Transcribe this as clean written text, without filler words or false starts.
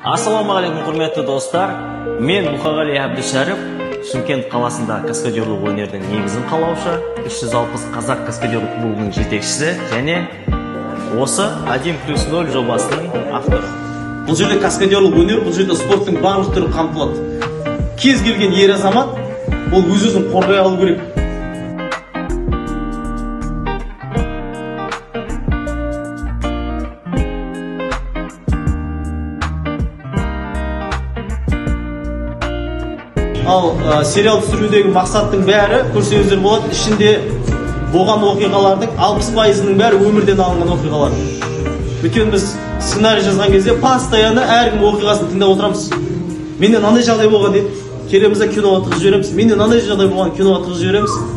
Ассалаумағалейкум, құрметті достар. Мен Мұқағали Әбдішәріп, Шымкент қаласында каскадерлік өнердің негізін қалаушы, 360 қазақ каскадерлік клубының жетекшісі және осы 1+0 жобасының авторы. Бұл жерде каскадерлік өнер, бұл жерде спорттың барлық түрі қамтылады. Кез келген ер азамат ол өз өзін қорғай алу керек. Ал сериал түсірудегі мақсаттың бәрі, көрсеңіздер болады, ішінде болған оқиғалардың 60%-ының бәрі өмірден алынған оқиғалар. Өйткені біз сценарий жазған кезде постоянно әркім оқиғасын тыңдап отырамыз. Менде мынандай жағдай болған дейді, келеміз де киноға тығызып жібереміз. Менде мынандай жағдай болған, киноға тығызып жібереміз.